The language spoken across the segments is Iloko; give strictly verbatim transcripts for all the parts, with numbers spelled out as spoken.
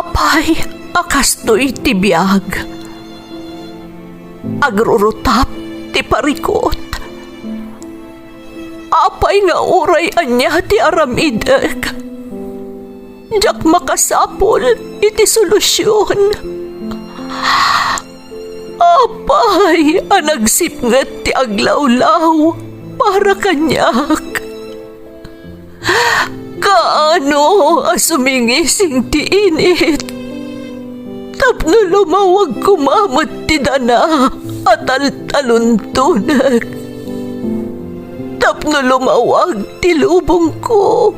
Apay a kastoy ti biag? Agrurutap ti parikut. Apay nga uray ania ti aramidek, diak makasapul iti solusion. Apay a nagsipnget ti aglawlaw para kaniak? Kaano a sumingising ti init tapno lumawag koma met ti dana a taltaluntonek, tapno lumawag ti lubongko?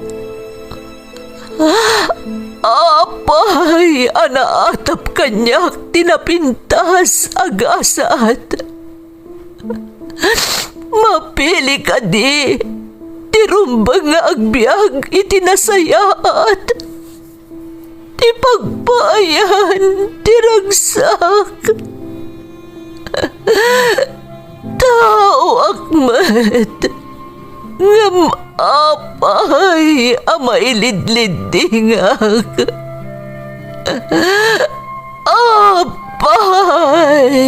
Apay a naatap kaniak ti napintas a gasat? Mapili kadi ti rumbeng nga agbiag iti nasayaat, ti pagpaayan ti ragsak? Taoak met, ngem apay a mailidliddingak? Apay!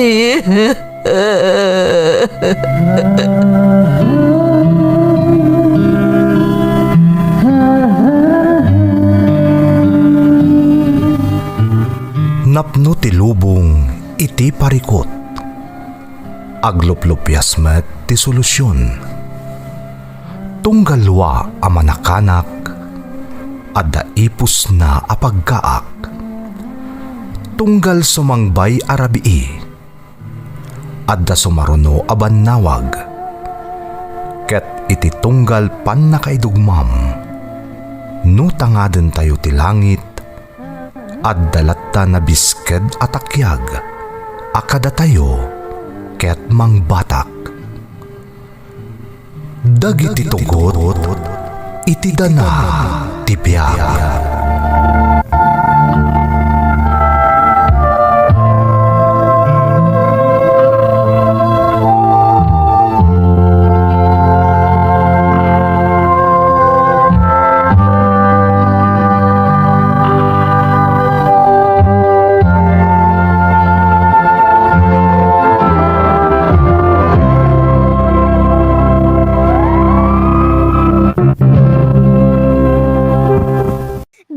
Napno ti lubong iti parikut. Agluplupias met ti solusion. Tunggal lua a manakanak, adda ipusna a paggaak. Tunggal sumangbay a rabii, adda sumaruno a bannawag. Ket iti tunggal pannakaidugmam, no tangadentayo ti langit, adda latta nabisked a takiag a kadatayo ket mangbatak. Dagiti tugot iti dana ti biag.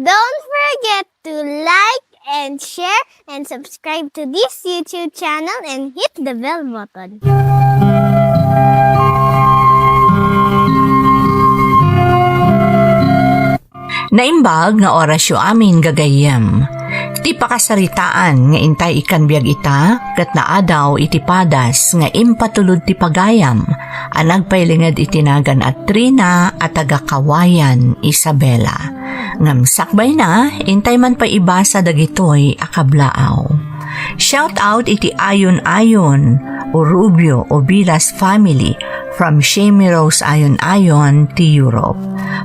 Don't forget to like and share and subscribe to this YouTube channel and hit the bell button. Naimbag nga orasyo amin, gagayyem. Ti pakasaritaan nga intay ikkan biag ita, ket naadaw iti padas nga impatulod ti pagayam a nagpailinged iti nagan a Trina a taga Kawayan, Isabela. Ngem sakbayna, intay man pay ibasa dagitoy a kablaaw. Shout out iti Ayon-ayon, Orubio, Obilas family from Shemi Rose Ayon-ayon ti Europe.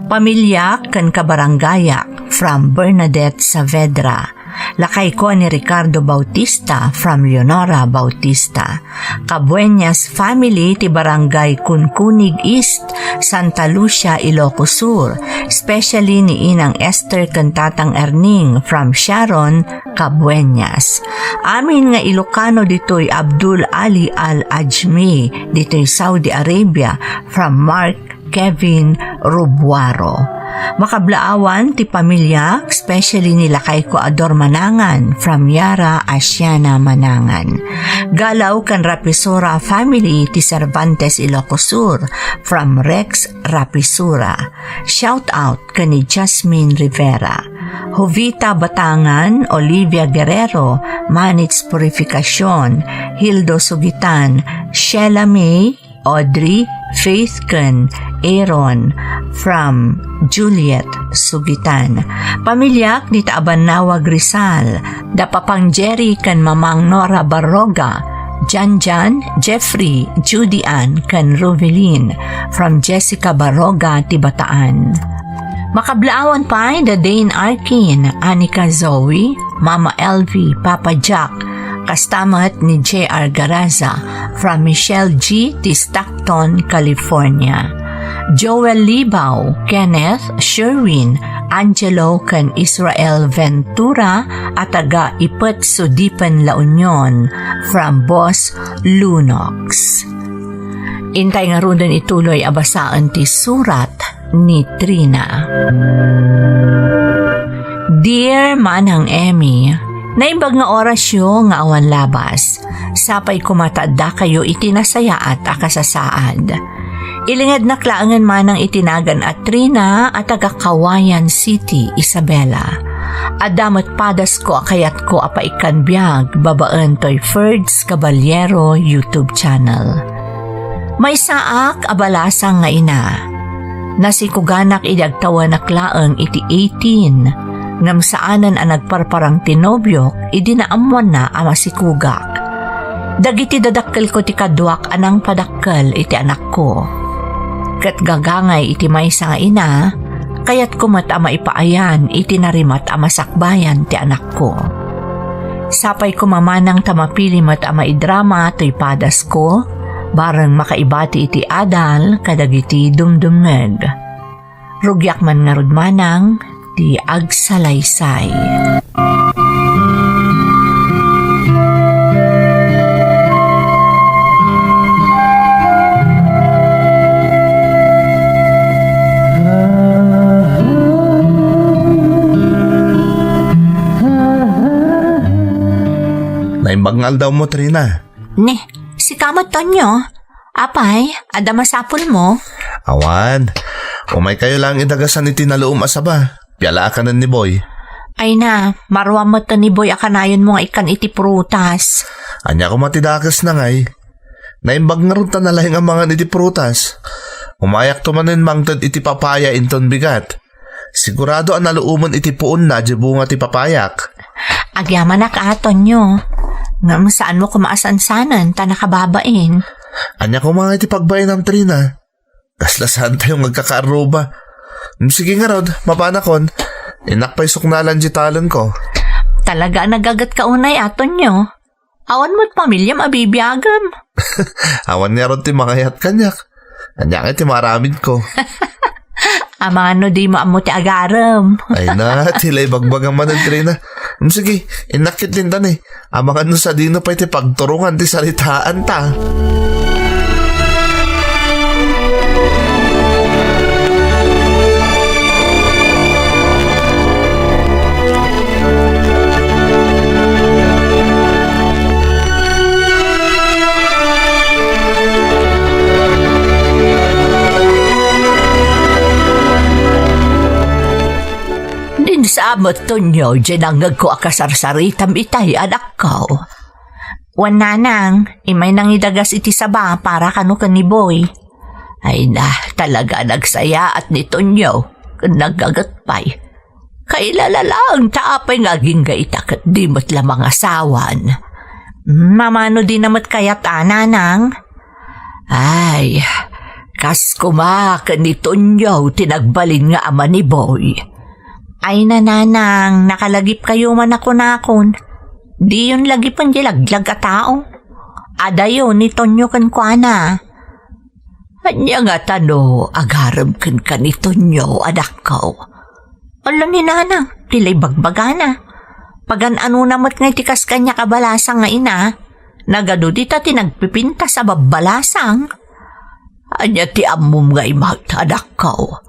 Pamiliak ken kabarangayak from Bernadette Saavedra. Lakayko ni Ricardo Bautista from Leonora Bautista. Kabueñas family ti Barangay Kunkunig East, Santa Lucia, Ilocos Sur, especially ni Inang Esther ken Tatang Erning from Sharon, Kabueñas. Amin nga Ilocano ditoy Abdul Ali Al Ajmi ditoy Saudi Arabia from Mark Kevin Rubuaro. Makablaawan ti pamilya, especially ni lakayko a Dor Manangan from Yara Asiana Manangan. Galaw ken Rapisura family ti Cervantes, Ilocos Sur from Rex Rapisura. Shout out ken ni Jasmine Rivera. Jovita Batangan, Olivia Guerrero, Manitz Purificacion, Hildo Sugitan, Sheila May, Audrey, Faith ken Aaron from Juliet Sugitan. Pamiliak dita a Bannawag, Rizal, da Papang Jerry ken Mamang Nora Barroga, Janjan, Jeffrey, Judy Ann ken Ruvelin from Jessica Barroga ti Bataan. Makablaawan pay da Dane Arkin, Anika Zoe, Mama Elvie, Papa Jack, kasta met ni J R Garaza from Michelle G ti Stockton, California. Joel Libao, Kenneth, Sherwin, Angelo, ken Israel Ventura a taga Ipet, Sudipen, La Union, from Boss Lunox. Intay ngaruden ituloy a basaen ti surat ni Trina. Dear Manang Emmy, naimbag nga orasyo nga awan labas. Sapay koma ta addakayo iti nasayaat a kasasaad. Ilingednak laengen manang iti nagan a Trina a taga Cauayan City, Isabela. Adda met padasko a kayatko a paikkan biag babaen toy Ferds Caballero YouTube channel. Maysaak a balasang nga ina. Nasikuganak idi agtawenak laeng iti eighteen, ngem saanen a nagparparang ti nobiok idi naammoanna a masikugak. Dagiti dadakkelko ti kaduak a nangpadakkel iti anakko. Ket gagangay iti maysa nga ina, kayatko met a maipaayan iti narimat a masakbayan ti anakko. Sapay koma manang ta mapili met a maidrama toy padasko, bareng makaibati iti adal kadagiti dumdumngeg. Rugiak man ngarud manang ti agsalaysay. Naimbag nga aldawmo, Trina. Ne, sika met, Tonyo. Apay, adda masapulmo? Awan. Umaykayo lang idagasan iti naluom a saba. Pialaakan ni Boy. Ay na, maruam met ni Boy a kanayonmo nga ikkan iti prutas. Ania koma ti dakesna ngay? Naimbag ngarud ta nalaing a mangan iti prutas. Umayakto manen mangted iti papaya inton bigat. Sigurado a naluomen iti puonna diay bunga ti papayak. Agyamanak, Tonyo. Ngem saanmo koma a sansanen ta nakababain. Ania koma iti pagbainam, Trina? Kasla saantayo nga agkakaarruba. Sige ngarud, mapanakon. Innak pay suknalan diay talonko. Talaga a nagagetka unay, Tonyo. Awan met pamiliam a bibiagem. Awan ngarud ti mangayat kaniak. Ania ngay ti maaramidko? Amangan no dimo ammo ti agarem. Ay na, ti la ibagbagam manen, Trina. Mm, sige, innak ketdin ta ni. Amangan no sadino pay ti pagturongan ti saritaanta. Dinsa met, Tonyo, diay nangngegko a kasarsaritam itay, anakko. Wen, nanang, immay nangidagas iti saba para kano ken ni Boy. Ay na, talaga nagsayaat ni Tonyo, ken nagaget pay. Kailala laeng ta apay nga agingga ita ket di met la mangasawan. Mamano di na met kayat a, nanang? Ay, kas koma ken ni Tonyo ti nagbalin nga ama ni Boy. Ay na, nanang, nakalagipkayo man a kunakon. Diyon lagipen diay laglag a tao. Adayo ni Tonyo kenkuana. Ania ngata no agarem kenka ni Tonyo, anakko? Ala ni nanang, ti la ibagbagana. Pagan-anona met ngay ti kas kaniak a balasang nga ina. Nagadu dita ti nagpipintas a babbalasang. Ania ti ammom nga immay, anakko?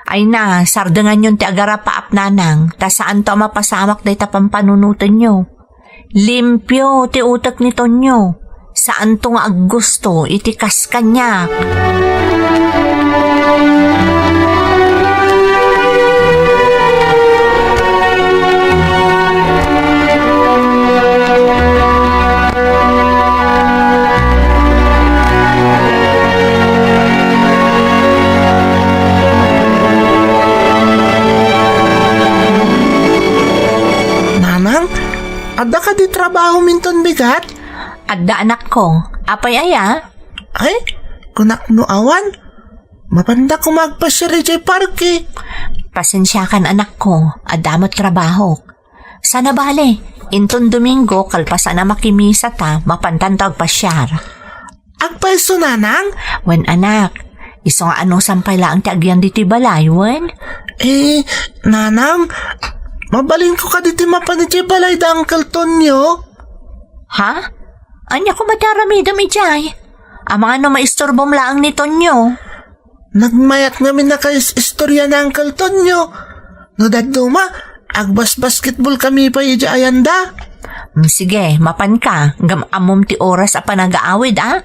Ay na, sardenganyon ti agarapaap, nanang, ta saanto a mapasamak dayta pampanunotenyo. Limpio ti utek ni Tonyo. Saanto nga aggusto iti kas kaniak. Nanang, adda kadi trabahom inton bigat? Adda, anakko. Apay aya? Ay, kunak no awan. Mapanda koma agpasiar idiay parke. Pasensiakan, anakko. Adda met trabahok. Sana bale, inton Domingo, kalpasan a makimisa ta, mapantanto agpasiar. Agpayso, nanang? Wen, anak. Isu nga anusam pay laeng ti agyan ditoy balay, wen? Eh, nanang, mabalinko kadi ti mapan idiay balay da Uncle Tonyo? Ha? Ania koma ti aramidem idiay? Amangan no maistorbom laeng ni Tonyo? Nagmayat ngamin a kais-istorya ni Uncle Tonyo. No dadduma, agbasbasketball kami pay idiay ayanda. Mm, sige, mapanka, ngem ammom ti oras a panagaawid, a?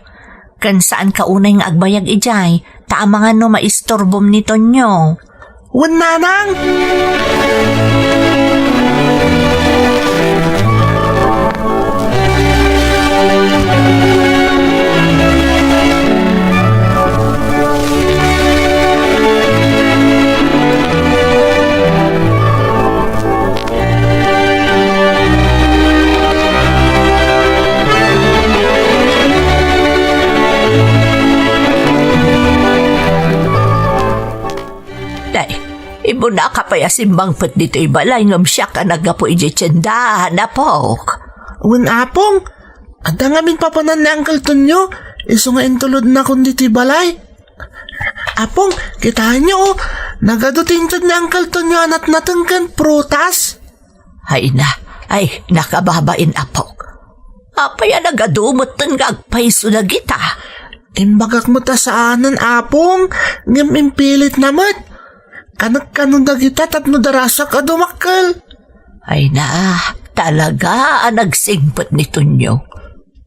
Ken saanka unay nga agbayag idiay, ta amangan no maistorbom ni Tonyo. Wen, nanang! Day, immuna ka pay a simmangpet ditoy balay ngem siak a naggapu idiay tiendaan, apok. Wen, apong, adda ngamin papanan ni Uncle Tonyo, isu nga intulodnakon ditoy balay. Apong, kitaenyo, oh, nagadu ti inted ni Uncle Tonyo a natnateng ken prutas. Ay na, ay, nakababain, apok. Apay a nagadu metten nga agpayso dagita? Imbagak met a saanen, apong, ngem impilitna met. Kanek kano dagita tapno darasak a dumakkel. Ay na, talaga a nagsingpet ni Tonyo.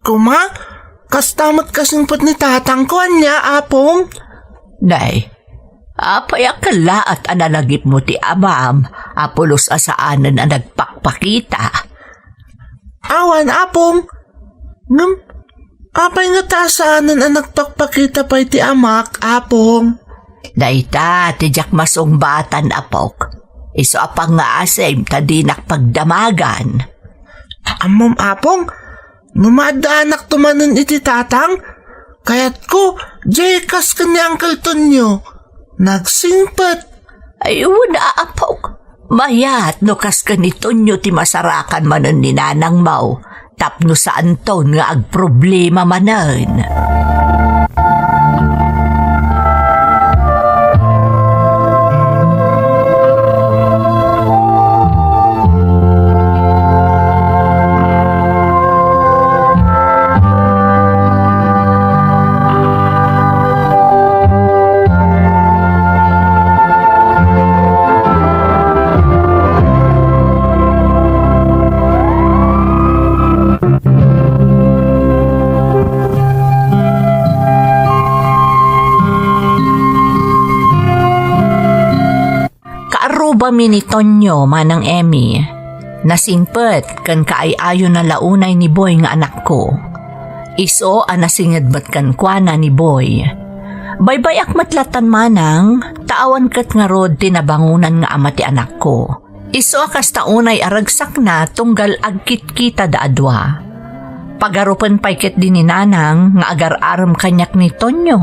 Kuma, kasta met kasingpet ni tatangko, ania, apong? Nay, apay a kellaat a nalagipmo ti amam a pulos a saanen a nagpakpakita? Awan, apong. Ngem, apay ngata a saanen a nagpakpakita pay ti amak, apong? Dayta ti diak masungbatan, apok. Isu a pangngaasim ta dinak pagdamagan. Ammom, apong, no maaddaanak to manen iti tatang, kayatko, diay kas ken ni Uncle Tonyo. Nagsingpet. Ay, wen a, apok. Mayat no kas ken ni Tonyo ti masarakan manen ni nanangmo, tapno saanton nga agproblema manen. Kaarrubami ni Tonyo, Manang Emmy. Nasingpet ken kaay-ayona la unay ni Boy nga anakko. Isu a nasinged met kenkuana ni Boy. Baybay-ak met latan, Manang, ta awan ket ngarud ti nabangonan nga ama ti anakko. Isu a kasta unay a ragsakna tunggal agkitkitada a dua. Pagarupen pay ketdi ni Nanang nga agar-arem kaniak ni Tonyo,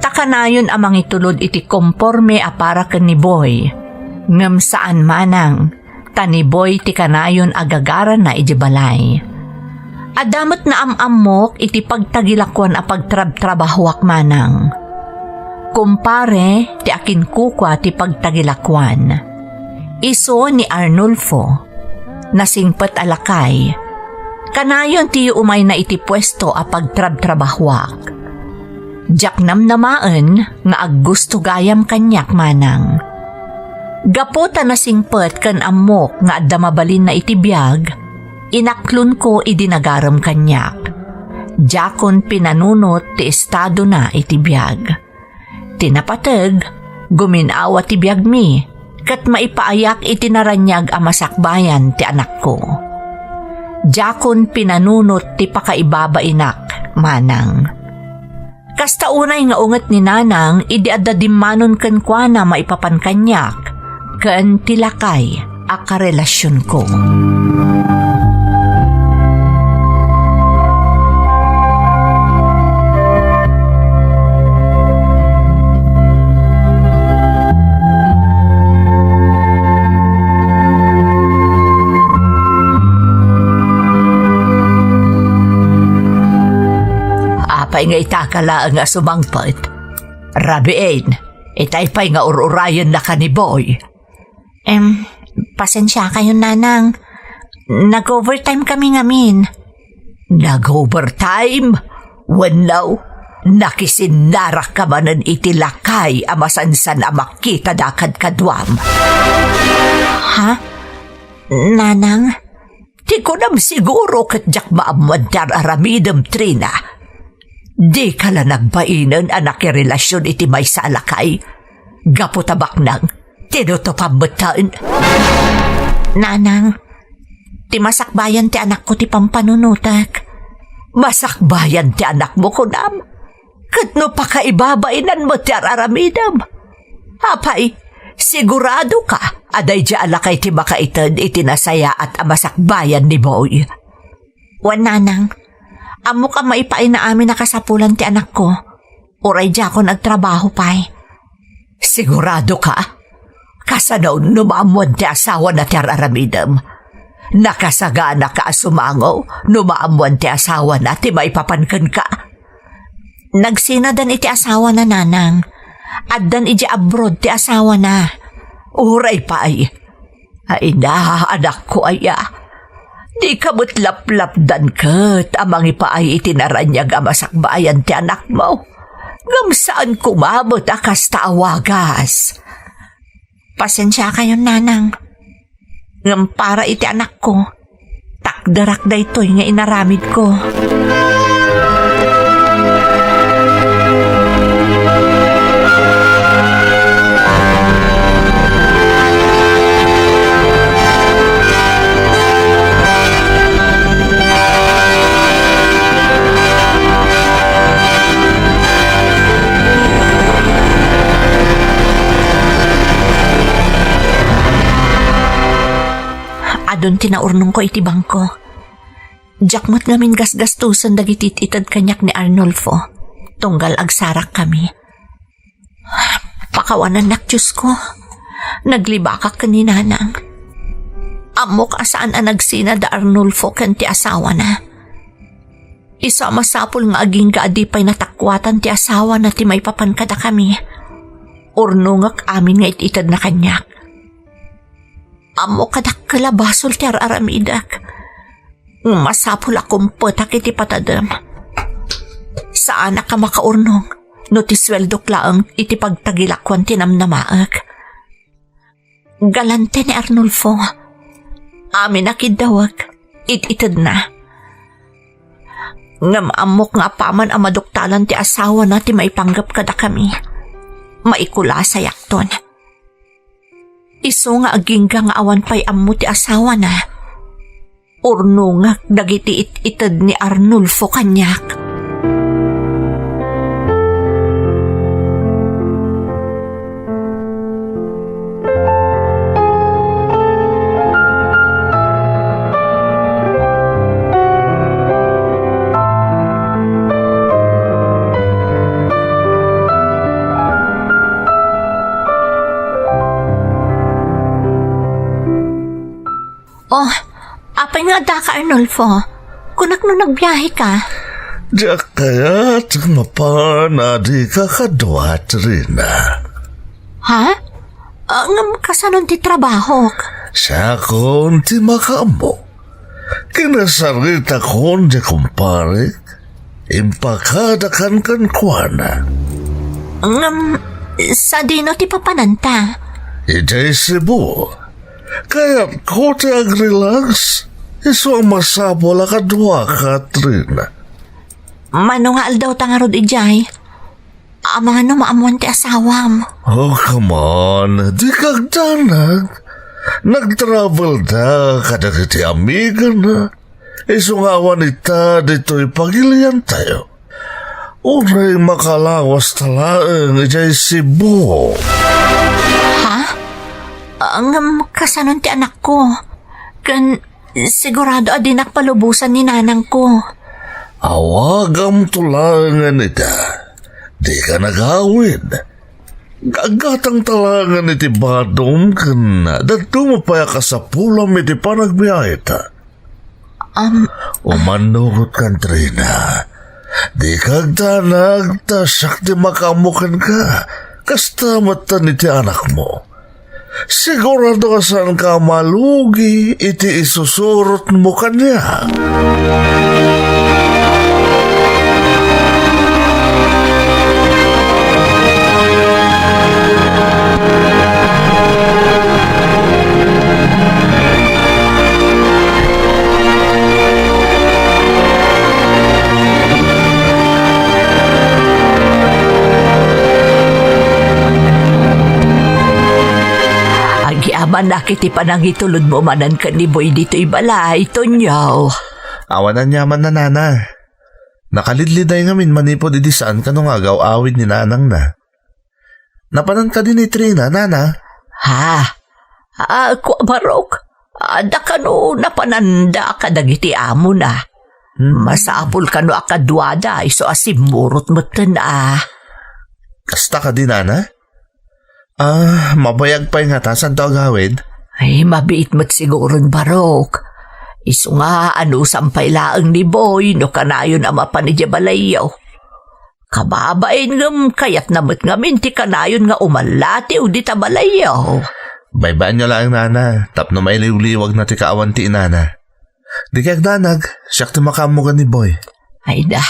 ta kanayon a mangitulod iti komporme a para ken ni Boy. Ngem saan, Manang, ta ni Boy ti kanayon a gagarana idiay balay. Adda met naam-ammok iti pagtagilakuan a pagtrabtrabahoak, Manang. Kumpare ti akinkukua ti pagtagilakuan. Isu ni Arnulfo. Nasingpet a lakay. Kanayon ti umayna iti puesto a pagtrabtrabahoak. Diak namnamaen nga aggusto gayam kaniak, Manang. Gapu ta nasingpet ken ammok nga adda mabalinna iti biag, inaklonko idi nagarem kaniak. Diakon pinanunot ti estadona iti biag. Ti napateg, gumin-awa ti biagmi, ket maipaayak iti naraniag a masakbayan ti anakko. Diakon pinanunot ti pakaibabainak, Manang. Kasta unay nga unget ni Nanang idi adda dimmanon kenkuana maipapan kaniak ken ti lakay a karelasionko. Apay nga itaka laeng a sumangpet? Rabiin, itay pay nga ur-urayennaka ni Boy. Em, pasensiakayon, Nanang. Nag-overtime kami ngamin. Nag-overtime? Wenno, nakisinnarakka manen iti lakay a masansan a makita da kadkaduam? Ha? Nanang? Ti kunam siguro ket diak maammuan ti ar-aramidem, Trina. Dika la nagbainen a nakirelasion iti maysa a lakay. Gapu ta baknang, tinutupam metten. Nanang, ti masakbayan ti anakko ti pampanunotek. Masakbayan ti anakmo, kunam? Ket no pakaibabainan met ti ar-aramidem? Apay, siguradoka a daydiay a lakay ti makaited iti nasayaat a masakbayan ni Boy? Wen, Nanang, ammok a maipaayna amin a kasapulan ti anakko. Uray diakon agtrabaho pay. Siguradoka? Kasano no maammuan ti asawana ti ar-aramidem? Nakasagana ka a sumango no maammuan ti asawana ti maipapan kenka? Nagsinadan iti asawana, Nanang. Addan idiay abroad ti asawana. Uray pay. Ay na, anakko aya. Dika met laplapdan ket a mangipaay iti naraniag a masakbayan ti anakmo. Ngem saan koma met a kasta a wagas. Pasensiakayon, Nanang. Ngem para iti anakko, takderak daytoy nga inaramidko. Adun ti naurnongko iti bangko. Diak met ngamin gasgastosen dagiti it-ited kaniak ni Arnulfo, tunggal agsarakkami. Pakawanannak, Diosko. Naglibakak ken ni Nanang. Ammok a saan a nagsina da Arnulfo ken ti asawana. Isu a masapul nga agingga a di pay natakuatan ti asawana ti maipapan kadakami. Urnongek amin nga it-itedna kaniak. Ammok a dakkel a basol ti ar-aramidek. Masapul a kumpetak iti patadem. Saanak a makaurnong no ti sueldok laeng iti pagtagilakuan ti namnamaek. Galante ni Arnulfo. Amin a kiddawek, it-itedna. Ngem ammok nga apaman a maduktalan ti asawana ti maipanggep kadakami, maikulasayakton. Isu nga agingga nga awan pay ammo ti asawana, urnongek dagiti it-ited ni Arnulfo kaniak. Oh, apay nga addaka, Arnulfo? Kunak no nagbiaheka. Diak kayat mapan a dika kadua, Trina. Ha? Ah, ngem kasanon ti trabahok? Siakon ti makaammo. Kinasaritakon ti kumparek, impakadakan kenkuana. Ngem, sadino ti papananta? Idiay Cebu. Kayatko ti agrelax. Isu a masapul a kadua, Katrina. Mano nga aldawta ngarud idiay? Amangan no maammoan ti asawam. Oh, come on. Dika agdanag. Nagtravel da kadagiti amigana. Isu nga awan ita ditoy pagiliantayo. Uray makalawasta laeng idiay Cebu. Ha? Ah, ngem kasanon ti anakko? Ken sigurado a dinak palubosan ni nanangko. Awagamto laengen ida. Dika nagawid. Gagatangta laengen iti badom ken dadduma pay a kasapulam iti panagbiaheta. Am, Umannurot kan, Trina. Dika agdanag, ta siak ti makaammo kenka. Kasta met iti anakmo. Sigurado a saanka a malugi iti isusurotmo kaniak. Agyamanak iti panangitulodmo manen ken ni Boy ditoy balay, Tonyo. Awan aniamanna, nana. Nakalidliday ngamin manipud idi saan kano nga agaw-awid ni nanangna. Napanan kadi ni Trina, nana? Ha? Ah, kua, Barok? Adda kano napananda kadagiti amona? Hmm. Masapul kano a kaduada isu a simmurot metten a. Kasta kadi, nana? Ah, mabayag pay ngata, saanto agawid? Ay, mabiit met siguron, Barok. Isu nga, anusam pay laeng ni Boy no kanayon a mapan idiay balayyo. Kababain ngem kayatna met ngamin ti kanayon nga umallatiw dita balayyo. Baybaanyo laeng, nana, tapno mailiwliwagna ti kaawan ti inana. Dika agdanag, siak ti makaammo ken ni Boy. Ayda,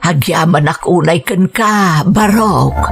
agyamanak unay kenka, Barok.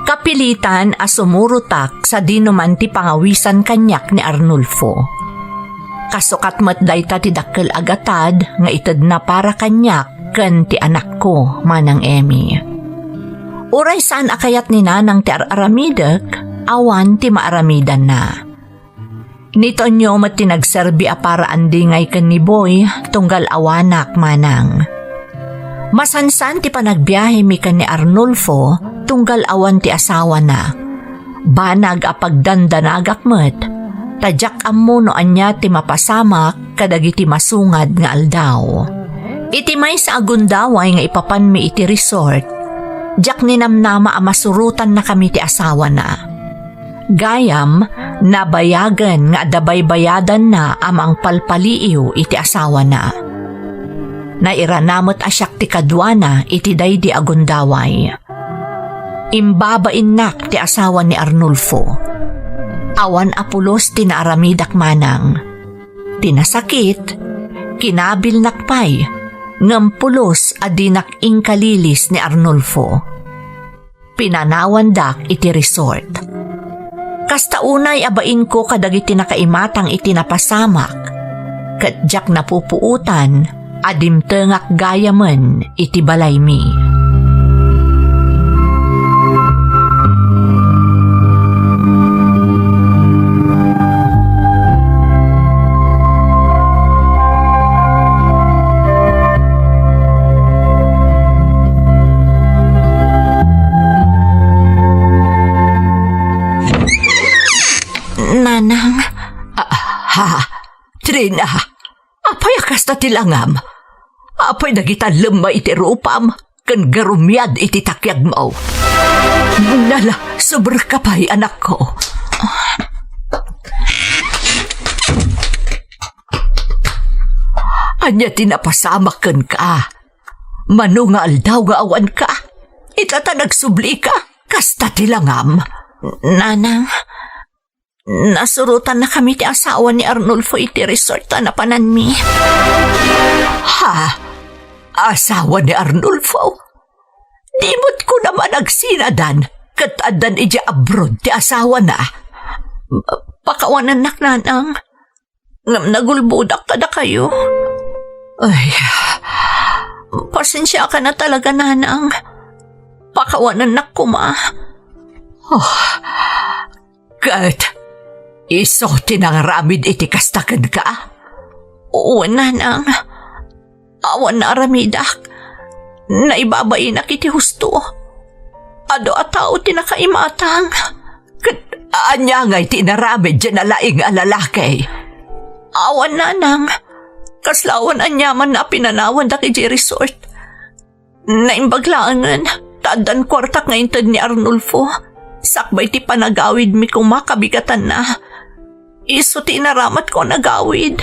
Kapilitan a sumurotak sadino man ti pangawisan kaniak ni Arnulfo. Kasukat met dayta ti dakkel a gatad nga itedna para kaniak ken ti anakko, Manang Emmy. Uray saan a kayat ni Nanang ti ar-aramidek, awan ti maaramidanna. Ni Tonyo met ti nagserbi a paraandi ngay ken ni Boy, tunggal awanak, Manang. Masansan ti panagbiahemi ken ni Arnulfo, tunggal awan ti asawana. Banag a pagdandanagak met, ta diak ammo no ania ti mapasamak kadagiti masungad nga aldaw. Iti maysa a gundaway nga ipapanmi iti resort, diak ninamnama a masurotannakami ti asawana. Gayam, nabayagen nga adda baybayadanna a mangpalpaliiw iti asawana. Nairana met a siak ti kaduana iti daydi a gundaway. Imbabainnak ti asawa ni Arnulfo. Awan a pulos ti naaramidak, Manang. Ti nasakit, kinabilnak pay, ngem pulos a dinak inkalilis ni Arnulfo. Pinanawandak iti resort. Kasta unay a bainko kadagiti nakaimatang iti napasamak, ket diak napupuotan a dimtengak gayamen iti balaymi. Nanang. Ah, ha? Trina, apay a kasta ti langam? Apay dagita lemma iti rupam ken garumiad iti takiagmo? Nala, suber ka pay, anakko. Ania ti napasamak kenka? Mano nga aldaw nga awanka? Ita ta nagsublika, kasta ti langam. Nanang, nasurotannakami ti asawa ni Arnulfo iti resort a napananmi. Ha? Asawa ni Arnulfo? Di met kunam a nagsinadan ket addan idiay abroad ti asawana. Pakawanennak, Nanang. Ngem nagulbodak kadakayo. Ay, pasensiakan a talaga, Nanang. Pakawanennak koma. Oh, ket Isu ti nangaramid iti kasta kenka? Wen, nanang. Awan naaramidak. Naibabainak iti husto. Adu a tao ti nakaimatang. Ket ania ngay ti inaramid diay nalaing a lalaki? Awan, nanang. Kasla awan aniamanna a pinanawandak idiay resort. Naimbag laengen ta addan kuartak nga inted ni Arnulfo. Sakbay ti panagawidmi koma kabigatanna. Isu ti inaramatko a nagawid.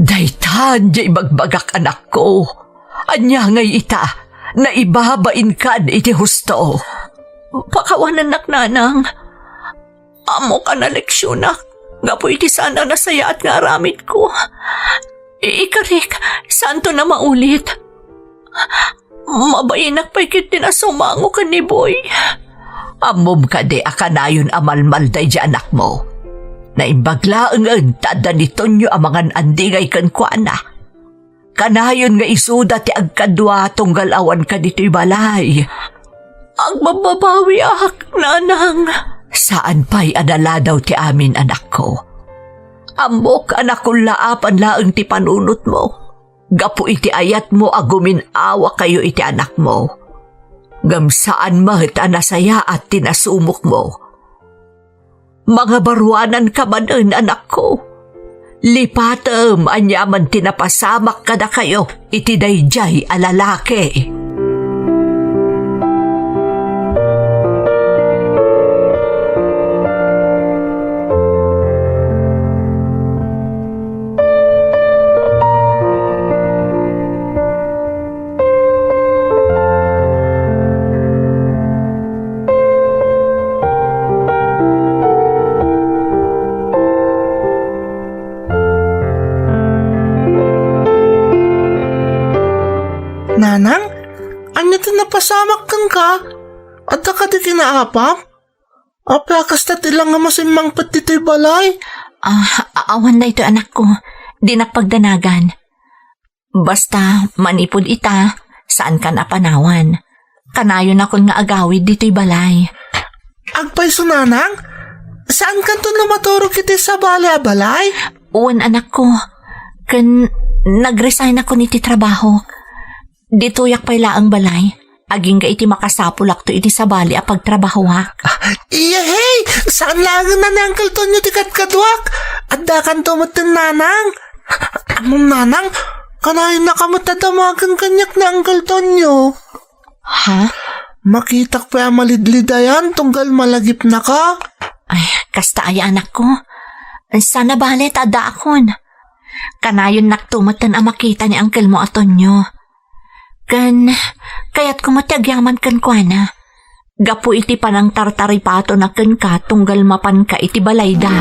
Daytan diay ibagbagak, anakko. Ania ngay ita? Naibabainkan iti husto. Pakawanennak, nanang. Ammok a naleksionak gapu iti saan a nasayaat nga aramidko. I-, ikarik, saanton a maulit. Mabainak pay ketdin a sumango ken ni Boy. Ammom kadi a kanayon a malmal daydi anakmo? Naimbag laengen ta adda ni Tonyo a mangan-andingay kenkuana. Kanayon nga isuda ti agkadua tunggal awanka ditoy balay. Agbabbabawiak, nanang. Saan pay a naladaw ti amin, anakko. Ammok a nakullaapan laeng ti panunotmo. Gapu iti ayatmo a gumin-awakayo iti anakmo. Ngem saan met a nasayaat ti nasumokmo. Mangabaruananka manen, anakko. Lipatem aniaman ti napasamak kadakayo iti daydiay a lalaki. Nanang, ania ti napasamak kenka? Adda kadi kinaapam? Apay a kasta ti langam a simmangpet ditoy balay? Ah, a-, awan daytoy, anakko. Dinak pagdanagan. Basta, manipud ita, saankan a panawan. Kanayonakon nga agawid ditoy balay. Agpayso, nanang? Saankanto a maturog iti sabali a balay? Wen, anakko. Ken nag-resignakon iti trabahok. Ditoyak pay laeng balay. Agingga iti makasapulakto iti sabali a pagtrabahoak. Iyahey! Saan laengen a ni Uncle Tonyo ti kadkaduak? Addakanto met ken nanang. Ammom, nanang, kanayonnaka met a damagen kaniak ni Uncle Tonyo. Ha? Makitak pay a malidlidayan tunggal malagipnaka. Ay, kasta aya, anakko. Saan a bale ta addaakon. Kanayonnakto metten a makita ni Uncle mo a Tonyo. Ken, kayatko met ti agyaman kenkuana. Gapu iti panangtartaripatona kenka tunggal mapanka iti balayda.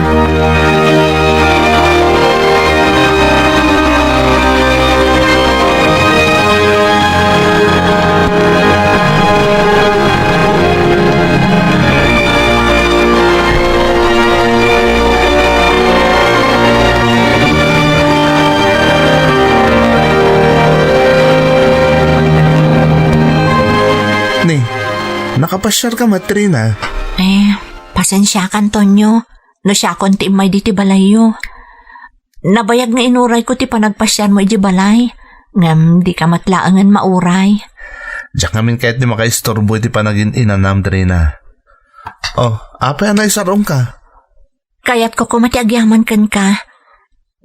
Ni, nakapasiarka met, Trina? Eh, pasensiakan, Tonyo, no siakon ti immay diti balayyo. Nabayag nga inurayko ti panagpasiarmo idiay balay, ngem dika met laengen mauray. Diak ngamin kayat ti makaisturbo iti panagin-inanam, Trina. Oh, apay a naisar-ongka? Kayatko koma ti agyaman kenka.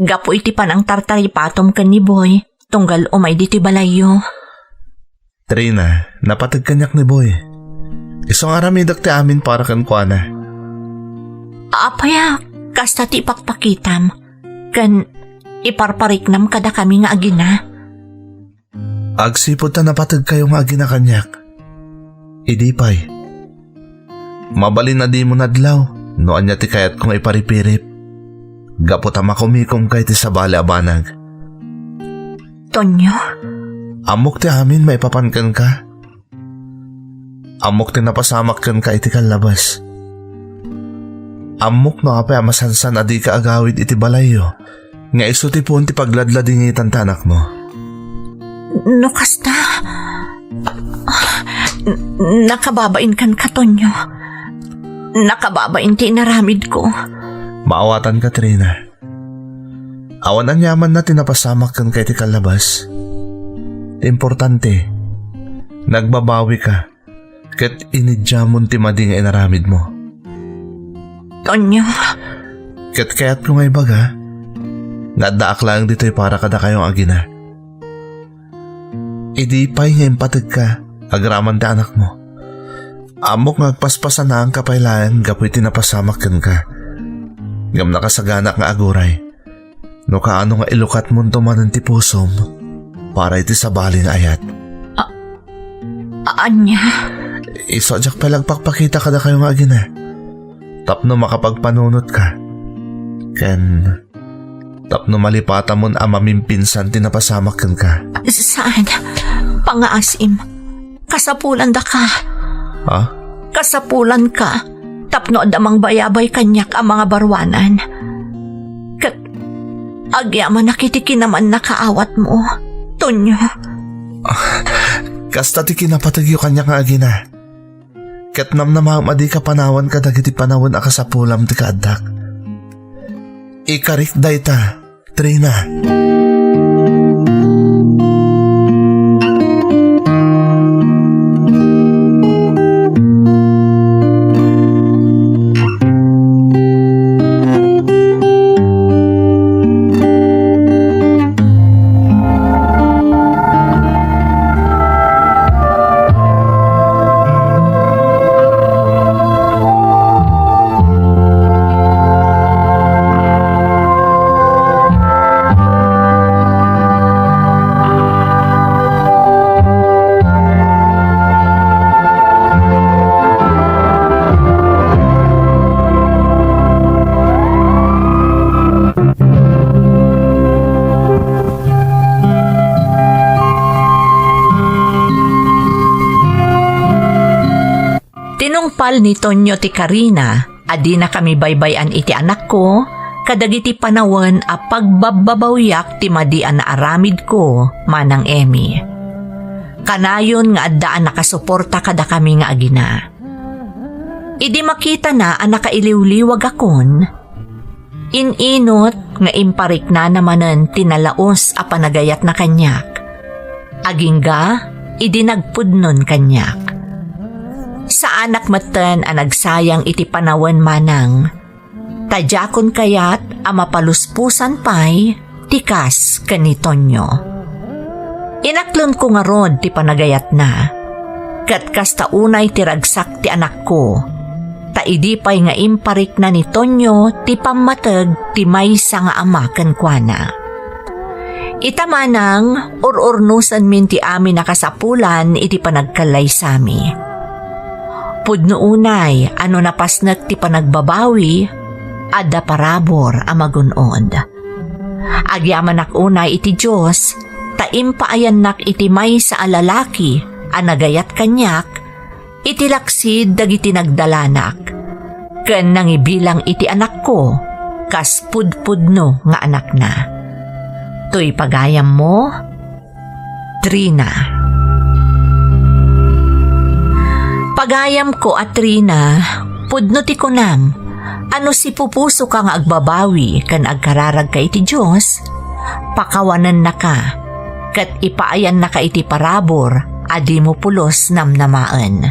Gapu iti panangtartaripatom ken ni Boy, tunggal umay ditoy balayyo. Trina, napateg kaniak ni Boy. Isu nga aramidek ti amin para kenkuana. Apay a kasta ti ipakpakitam, ken iparpariknam kadakami nga agina? Agsipud ta napategkayo nga agina kaniak. Idi pay, mabalin a dimo nadlaw no ania ti kayatko nga iparipirip. Gapu ta makumikomka iti sabali a banag. Tonyo? Ammok ti amin maipapan kenka. Ammok ti napasamak kenka iti kallabas. Ammok no apay a masansan a dika agawid iti balayyo, nga isu ti puon ti pagladladingitan ta anakmo. No kasta, n-, nakababain kenka, Tonyo. Nakababain ti inaramidko. Maawatan, Katrina. Awan aniamanna ti napasamak kenka iti kallabas. Ti importante, nagbabawika ket inidiamon ti madi nga inaramidmo. Tonyo. Ket kayatko nga ibaga nga addaak laeng ditoy para kadakayo nga agina. Idi pay nga impategka agraman ti anakmo, ammok nga agpaspasanaanka pay laeng gapu iti napasamak kenka. Ngem nakasaganak nga aguray no kaano nga ilukatmonto manen ti pusom para iti sabali nga ayat. A-, ania? Isu a diak pay la agpakpakita kadakayo nga agina tapno makapagpanunotka ken tapno malipatamon a mamimpinsan ti napasamak kenka. Saan? Pangaasim. Kasapulanda ka. Ha? Kasapulanka. Tapno adda mangbayabay kaniak a mangabaruanan. Ket agyamanak iti kinamannakaawatmo, Tonyo. Kasta ti kinapategyo kaniak nga agina. Ket namnamaem a dika panawan kadagiti panawen a kasapulam ti kaaddak. Ikarik dayta, Trina. Tinungpal ni Tonyo ti karina a dinakami baybay-an iti anakko kadagiti panawen a pagbabbabawiak ti madi a naaramidko, Manang Emmy. Kanayon nga adda a nakasuporta kadakami nga agina. Idi makitana a nakailiwliwagakon, in-inot nga impariknana manen ti nalaus a panagayatna kaniak, agingga idi nagpudnon kaniak. Saanak metten a nagsayang iti panawen, Manang, ta diakon kayat a mapaluspusan pay ti kas ken ni Tonyo. Inaklonko ngarud ti panagayatna, ket kasta unay ti ragsak ti anakko, ta idi pay nga imparikna ni Tonyo ti pammateg ti maysa nga ama kenkuana. Ita, Manang, ur-urnosenmin ti amin a kasapulan iti panagkallaysami. Pudno unay a no napasnek ti panagbabawi, adda parabur a magun-od. Agyamanak unay iti Dios ta impaayannak iti maysa a lalaki a nagayat kaniak iti laksid dagiti nagdalanak, ken nangibilang iti anakko kas pudpudno nga anakna. Toy pagayammo, Trina. Pagayamko a Trina, pudno ti kunam a no sipupusoka nga agbabawi ken agkararagka iti Dios, pakawanennaka, ket ipaayannaka iti parabur a dimo pulos namnamaen.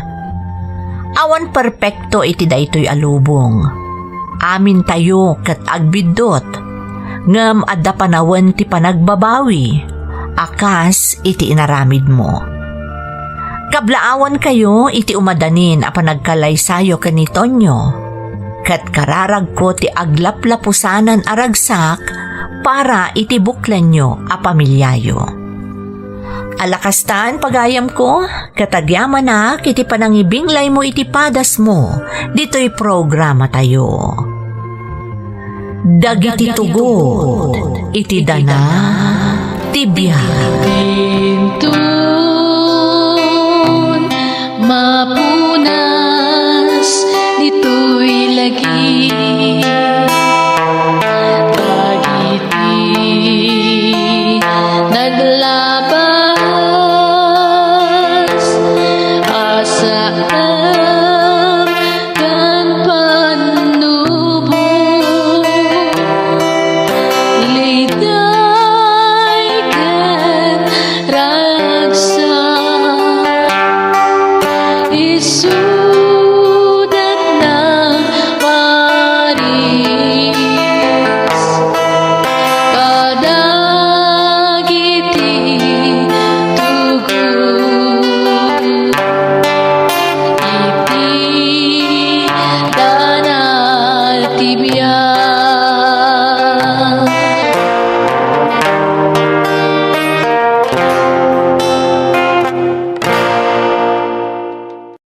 Awan perpekto iti daytoy a lubong. Amintayo ket agbiddut, ngem adda panawen ti panagbabawi a kas iti inaramidmo. Kablaawankayo iti umadanin a panagkalaysayo ken ni Tonyo, ket kararagko ti aglaplapusanan a ragsak para iti buklenyo a pamiliayo. Ala kastan, pagayamko, ket agyamanak iti panangibinglaymo iti padasmo ditoy programatayo. Dagiti tugot iti dana ti biag. Inton mapunas ditoy lagi, dagiti naglabas a saan ken pannubo. Jesus.